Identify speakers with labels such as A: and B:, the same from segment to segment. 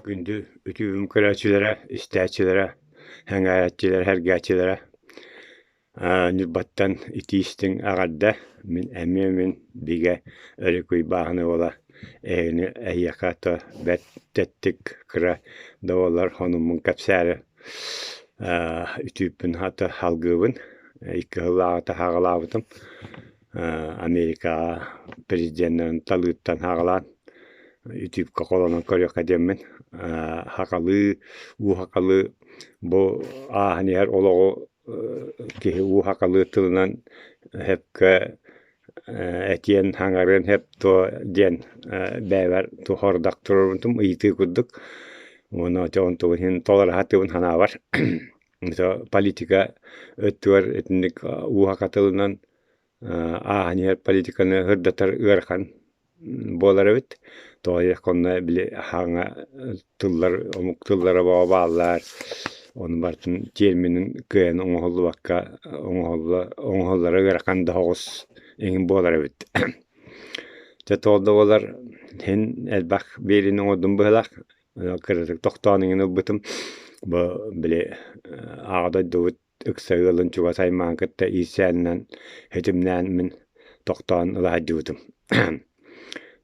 A: Күндү үтүөм көрөөччүлэрэ, истээччилэрэ, сэҥээрээччилэрэ, сэргээччилэрэ Ньурбаттан итии-истиҥ эҕэрдэ! Мин эмиэ мин бигэ Өрүкүй бааһына уола эһигини эһиэхэ то бэрт тэттик кыра да буоллар сонуммун кэпсээри үтүүппүн хата салгыыбын. Икки сыллааҕыта саҕалаабытым. Америкаҕа президеннэрин талыыттан саҕалаан ютубка холонон көрүөххэ диэммин сахалыы уу сахалыы бу ааһан иһэр олоҕу киһи уу сахалыы тылынан сөпкө этиэн саҥарыан сөп дуо диэн бэйэбэр сорудах туруорбутум ыйытыы курдук уонна онтубун иһин толоро сатыыбын санаабар политика өттүгэр итинник уу саха тылынан ааһан иһэр политиканы сырдатар ыарахан буолар эбит. Тоҕо диэтэххэ онно били хаҥа тыллар омук тыллара бөҕө бааллар. Ону барытын терминин кыайан оҥоһуллубакка оҥоһуллара ыарахан да соҕус эҥин буолар эбит. Дьэ тоҕо да буоллар син элбэх биэриини оҥордум быһыылаах. Кыратык тохтоон иҥин ылбытым. Бу били аҕа дойдубут ыкса ыалын чугас аймаҕын кытта иирсээнинэн ситимнээн мин тохтоон ыла сылдьыбытым.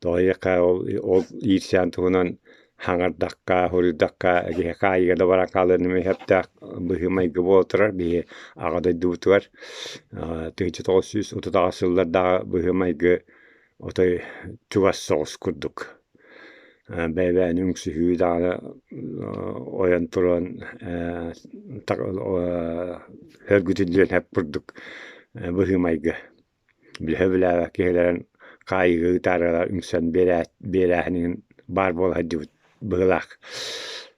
A: Тоҕо диэтэххэ ол ол иирсээн туһунан хаҥардахха, суруйдахха киһи хаайыыга да баран хаалыан эмиэ сөптөөх быһыы-майгы буола турар биһи аҕа дойдубутугар 1938 сыллардааҕы быһыы-майгы отой чугас соҕус курдук. Бэйэ-бэйэни үҥсүһүү даҕаны ойон туран сөргүтүллүөн сөп курдук быһыы-майгы. Билэ-билээбэт киһилэрин хаайыыга ыытаарылар үҥсэн биэрээһинин баар буола сылдьыбыт быһыылаах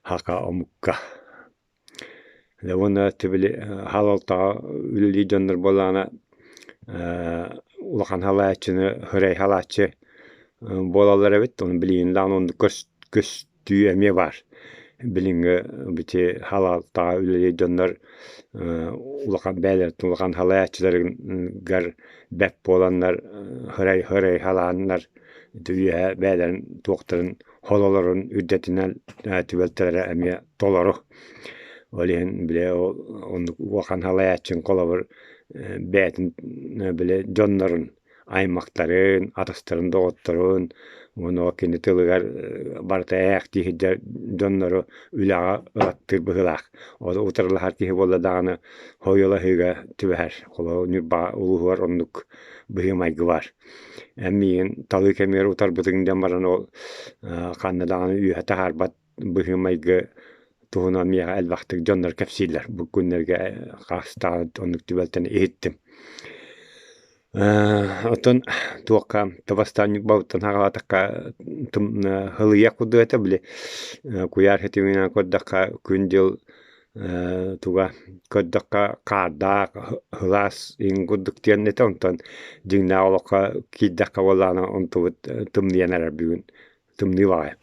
A: саха омукка. Уонна били халалтаҕа үлэлиир дьоннор буоллаҕына улахан халааччыны хырай халааччы буолаллар эбит. Ону билигин даҕаны оннук көстүү эмиэ баар. Билиҥҥи ити халалтаҕа үлэлиир дьоннор улахан бэйэлэриттэн улахан халааччыларыгар бэрт буоланнар хырай хырай халааннар үөһэ бэйэлэрин туохтарын хололорун үрдэтинэн түбэлтэлэрэ эмиэ толору. Ол иһин били оннук улахан салайааччыҥ холобур бэйэтин били дьоннорун аймахтарын, атастарын, доҕотторун уонна кини тылыгар барыта ээхтии сылдьар дьоннору үлэҕэ ылаттыыр быһыылаах. Ол утарылаһар киһи буолла даҕаны хойулаһыыга түбэһэр. Холобур Ньурба улууһугар оннук быһыы-майгы баар. Эн миигин талыы кэмигэр утарбытыҥ диэн баран ол ханна даҕаны үөһэ таһаарбат быһыы-майгы туһунан миэхэ элбэхтик дьоннор кэпсииллэр. Бу күннэргэ хаастаан оннук түбэлтэни иһиттим. Оттон туохха бастаан Ньурбабыттан саҕалаатахха һылыйыах курдук этэ били куйаар ситиминэн көрдөххө күн-дьыл туга көрдөххө хаардаах сылаас иҥ курдук диэн этэ онтон дьиҥнээх олоххо киирдэххэ буоллаҕына онтубут тымныйан эрэр бүгүн тымныы баҕайы.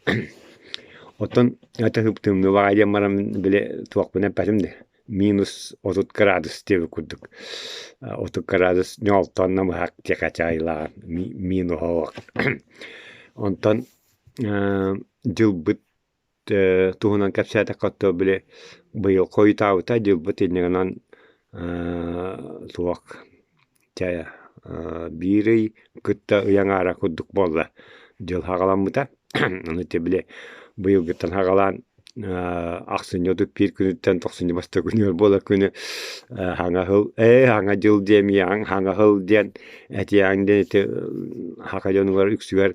A: Оттон это тымныы баҕайы диэн баран били туохпун эппэтим дии минус 30 градус диэбит курдук 30 градус ньоолтон намыһах диэхэ минуһа онтон дьылбыт туһунан кэпсээтэххэ то били быйыл хойутаабыта дьылбыт инньэ гынан туох чэ биир ый кытта ый аҥаара курдук буолла дьыл саҕаламмыта ону ити били быйылгыттан саҕалаан ахсынньы 31 күнүттэн тохсунньу бастакы күнүгэр буолар күнү саҥа сыл ээ саҥа дьыл диэмийэҕиҥ саҥа сыл диэн этиэҕиҥ диэн ити саха дьонугар үксүгэр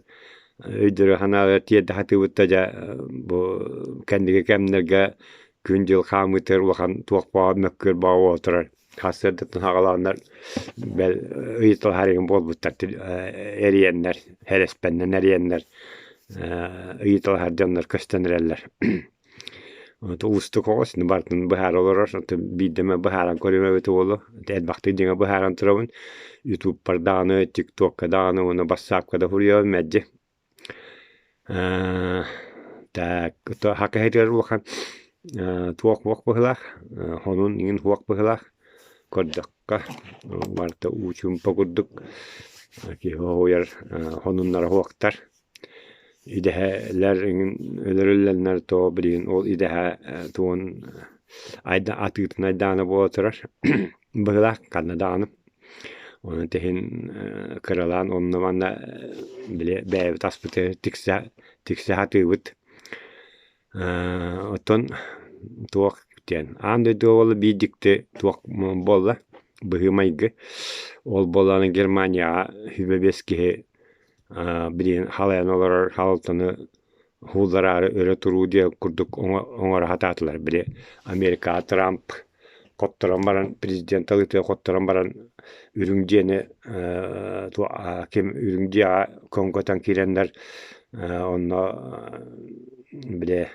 A: өйдөрө-санаалара тиэрдэ сатыыбыт да дьэ бу кэнники кэмнэргэ күн-дьыл хаамыытыгар улахан туох бөҕө мөккүөр бөҕө буола турар. Сарсыардаттан саҕалааннар бэл ыйыталаһар игин буолбуттар эрийэннэр, һэлэспэннэн эрийэннэр ыйыталаһар дьоннор көстөн эрэллэр. Уустук оҕус барытын быһаара олорор, биирдэ эмэ быһааран көрүөм эбитэ буолуо, элбэхтик дьиҥэ быһааран турабын, ютубпар даҕаны, тиктокка даҕаны уонна бассаапка да суруйабын мэлдьи. Так хакаһытыгар улахан туох уох быһыылаах, хонун иҥин уох быһыылаах көрдөххө барыта уу чуумпа курдук киһи хоһуйар хонуннара уохтар. Идэһэлэр эҥин өлөрүллэннэр тоҕо билигин ол идэһэ тугун атыытын айдаана буола турар быһыылаах ханна даҕаны. Ону иһин кыралаан онно-манна били бэйэбит аспытыгар тиксэ тиксэ сатыыбыт. Оттон туох диэн аан дойдуга буолла биир дьикти туох буолла быһыы-майгы. Ол буоллаҕына Германияҕа 25 киһи билигин халайан олорор халалтаны һууллараары өрө туруу диэн курдук оҥоро сатаатылар. Били Америкаҕа Трамп хотторон баран президент талыытыгар хотторон баран үрүҥ дьиэни ким үрүҥ дьиэҕэ көҥкөтөн киирэннэр онно били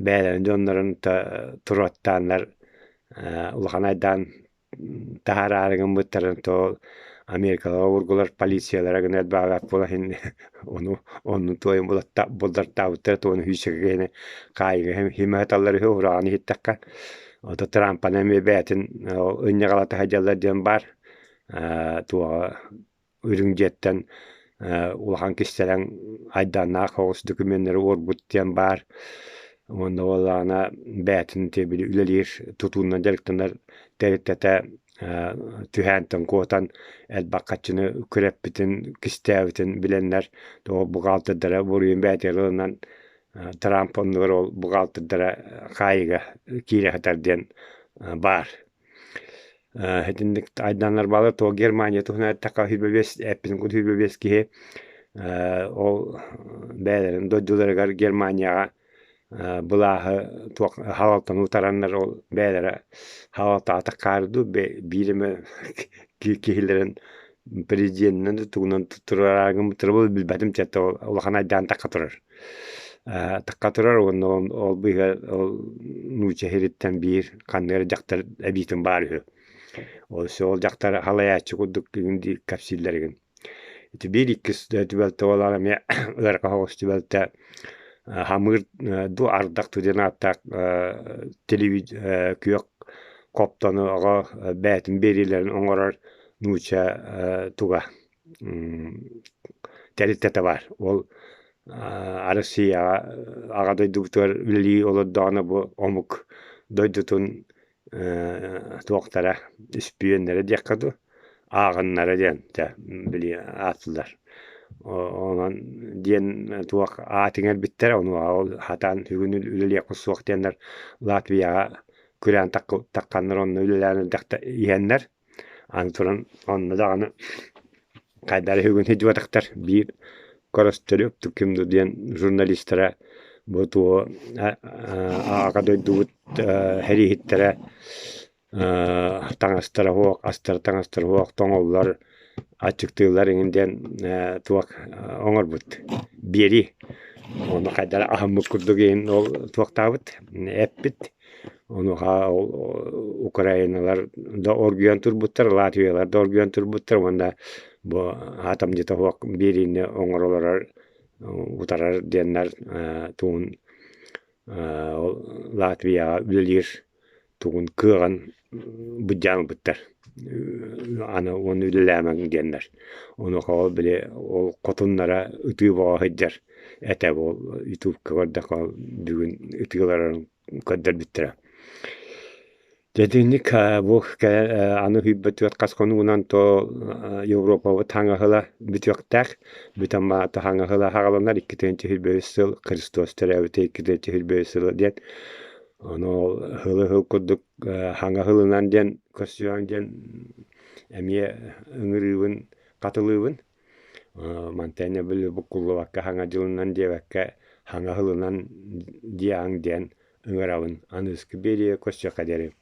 A: бэйэлэрин дьоннорун туруоттааннар улахан айдаан таһаараары гыммыттарын то Америкаҕа обургулар полициялара гына элбээбэт буола иһин ону оннун туойан буллартаабыттара туону сүүсэкэ киһини хаайыыга химэ сыталлар үһү ураҕаны иһиттэххэ ото Трампаны эмиэ бэйэтин ынньаҕалата сылдьаллар диэн баар туоҕа үрүҥ дьиэттэн улахан кистэлэҥ айдааннаах соҕус докуменнары уорбут диэн баар. Уонна буоллаҕына бэйэтин ити били үлэлиир тутуунан дьарыктанар тэрилтэтэ түһээнтэн куотан элбэх харчыны күрэппитин, кистээбитин билэннэр тоҕо бухгалтердара буруйун бэйэтигэр ылынан Трамп оннугар ол бухгалтердара хаайыыга киирэ сытар диэн баар. Итинник айдааннар бааллар. Туох Германия туһунан эттэххэ 25 эппитин курдук 25 киһи ол бэйэлэрин дойдуларыгар Германияҕа былааһы туох халалтаны утараннар ол бэйэлэрэ халалтаатах хаары дуу биир эмэ киһилэрин президенинэн да тугунан туруораары билбэтим чэ улахан айдаан тахха турар. Тахха турар уонна ол быыһа ол нуучча сириттэн биир ханнык эрэ дьахтар эбиитин баар үһү. Ол ол дьахтар халайааччы курдук кэпсииллэр игин. Ити биир иккис түбэлтэ буолан эмиэ ыарахан соҕус түбэлтэ хамыыр дуу ардах дуу диэн ааттаах күөх хоптону оҕо бэйэтин биэриилэрин оҥорор нуучча туга тэрилтэтэ баар. Ол Арассыыйаҕа аҕа дойдубутугар үлэлии олордоҕуна бу омук дойдутун туохтара үспүйүөннэрэ диэххэ дуу, ааҕыннара диэн дьэ били ааттыылар. Онон диэн туох аат иҥэрбиттэрэ, онуоха ол сатаан бүгүн үлэлиэххэ суох диэннэр Латвияҕа күрээн тахханнар онно үлэлээн иһэннэр Аны туран онно даҕаны хайдах эрэ үһүгүн сылдьыбатахтар. Биир Коростелев ким дуу диэн журналистара бу туо аҕа дойдубут сэрииһиттэрэ таҥастара суох, астара таҥастара суох тоҥоллор, аччыктыыллар эҥин диэн туох оҥорбут биэрии. Ону хайдах эрэ аһыммыт курдук иһин ол туохтаабыт, эппит. Онуоха ол украиналар да оргуйан турбуттар, латвиялар да оргуйан турбуттар уонна бу атомдьыта суох биэриини оҥоролоро утарар диэннэр тугун ол Латвияҕа үлэлиир тугун кыаҕын былдьаан ылбыттар. Аны уонна үлэлээмэҥ диэннэр. Онуоха ол били ол хотуннара ытыы бөҕө сылдьар этэ ол ютубка көрдөххө бүгүн ытыыларын көрдөрбүттэрэ. Дьэ итинник бу аны сүүрбэ хас хонугунан то Европабыт хаҥаһыла бүтүөхтээх. Бүтэн маата хаҥаһыла хаҕаланар 2023 сыл Христос төрөөбүтэ 2023 сыла диэн. Ону ол һылы-һыл курдук хаҥаһылынан диэн көрсүөҥ диэн эмиэ ыҥырыыбын хатылыыбын. Мантан били буккуллубакка хаҥа дьылынан диэбэккэ хаҥаһылынан диэҕиҥ диэн ыҥырабын. Аныгыскы биэриигэ көрсүөххэ диэри.